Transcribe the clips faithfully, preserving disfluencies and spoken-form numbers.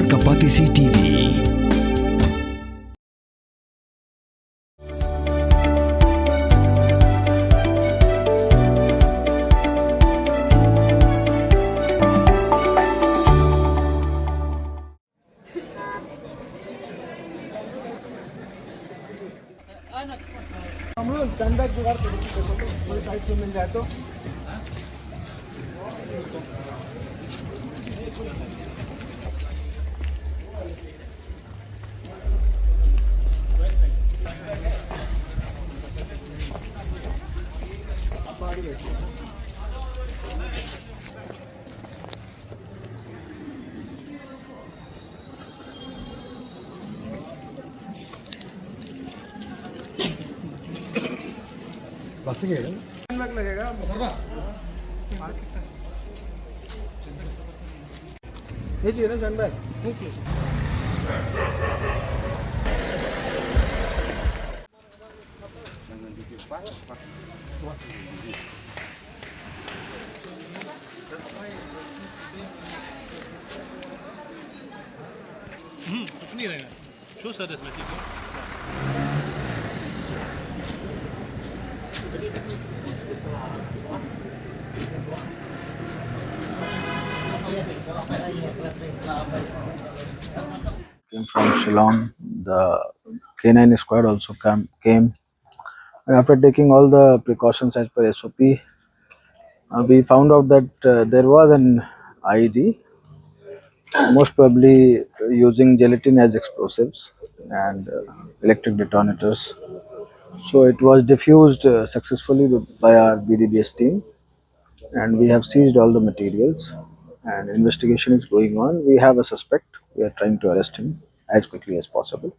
Ka Batesi T V. हम लोग डंडा जुगाड़ करके देखो तो कोई साइड से मिल जाए तो। प्लास्टिक है क्या? हैंडबैग लगेगा। नहीं चाहिए ना सैंडबैग? नहीं चाहिए। हम्म, कुछ नहीं रहेगा। Show sir this message. Came from Shillong. The K nine squad also come, came. And after taking all the precautions as per S O P, uh, we found out that uh, there was an I E D, most probably using gelatin as explosives and uh, electric detonators. So it was diffused uh, successfully by our B D B S team, and we have seized all the materials, and investigation is going on. We have a suspect. We are trying to arrest him as quickly as possible.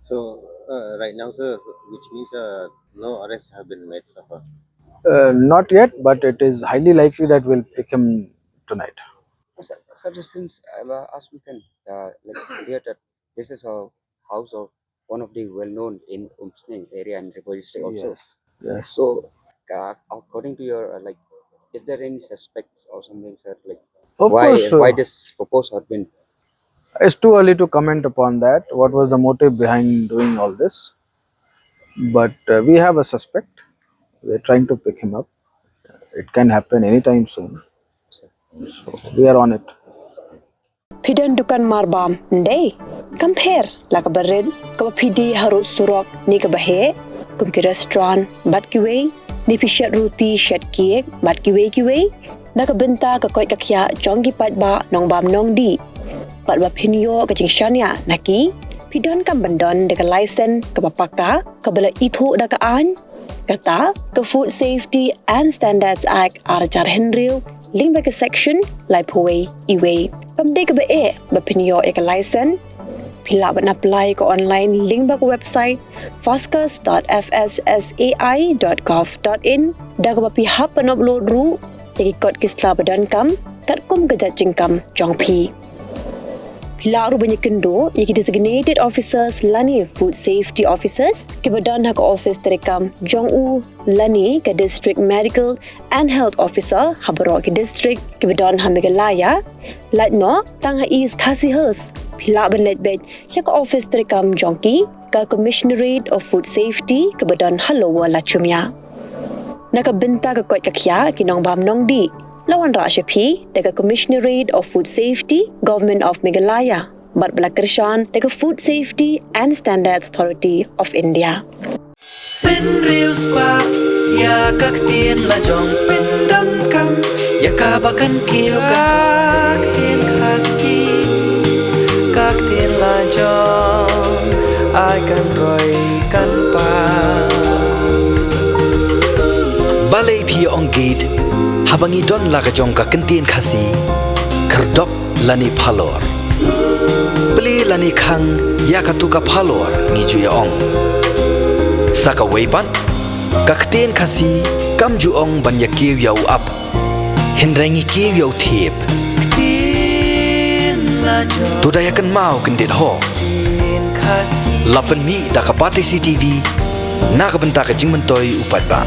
So, uh, right now, sir, which means, uh, no arrests have been made so far? Uh, not yet, but it is highly likely that we'll pick him tonight. Sir, sir, since, uh, as we can, uh, like, hear that this is a house of one of the well-known in Umsning area and Ri Bhoi district also. Yes, yes. So, uh, according to your, uh, like, is there any suspects or something, sir? Like, of why, course, why uh, this proposed had been? It's too early to comment upon that. What was the motive behind doing all this? But uh, we have a suspect. We're trying to pick him up. It can happen anytime soon. So we are on it. Phi don dukan marbam ndei? Kam pher la kaba rit, kaba phi die harud surok ne kaba heh, kum ki restaurant bad kiwei, ne phi shet ruti shet cake bad kiwei kiwei, na ka bynta ka koit ka khiah jong ki paidbah nongbam nongdih. Bad ba phin ïoh ka jingshaniah na ki, phi donkam ban don da ka license kaba paka, kaba la ithuh da ka aiñ, kata ka Food Safety and Standards Act ar hajar hynriew, lyngba ka section laiphew wei E wei. Kam dei kaba eh ba phin ïoh ïa ka license. Phi lah ban apply ka online lyngba ka website fascus dot F S S A I dot gov dot in, da kaba phi hap ban upload ruh ïa ki kot ki sla ba donkam katkum ka jait jingkam jong phi. Phi lah ruh ban ïakynduh ïa ki designated officers lane food safety officers kiba don ha ka office treikam jong u lane ka district medical and health officer ha baroh ki district kiba don ha Meghalaya. Lait noh tang ha East Khasi Hills, phi lah ban leit beit sha ka office treikam jong ki, ka Commissionerate of Food Safety kaba don ha Lower Lachumia. Na ka bynta ka koit ka khiah ki nongbam nongdih, la wanrah sha phi da ka Commissionerate of Food Safety, Government of Meghalaya, bad ba la kyrshan da ka Food Safety and Standards Authority of India. Pynriewspah ïa ka ktien la jong, pyndonkam ïa kaba kan kiew ka ktien Khasi, ka ktien la jong, ai kan roi kan pang. Balei phi ong gate haba ngi don la ka jong ka ktien Khasi? Khyrdop lane phalor, plie lane khang ïa katu ka phalor, ngi ju ïa ong. Sa kawei pat, ka ktien Khasi kam ju ong ban ïa kiew ïa u ap, hynrei ngi kiew ïa u thiep. To da ïa kynmaw kyndit ho. La pynmih da ka Batesi T V na ka bynta ka jingmyntoi u paidbah.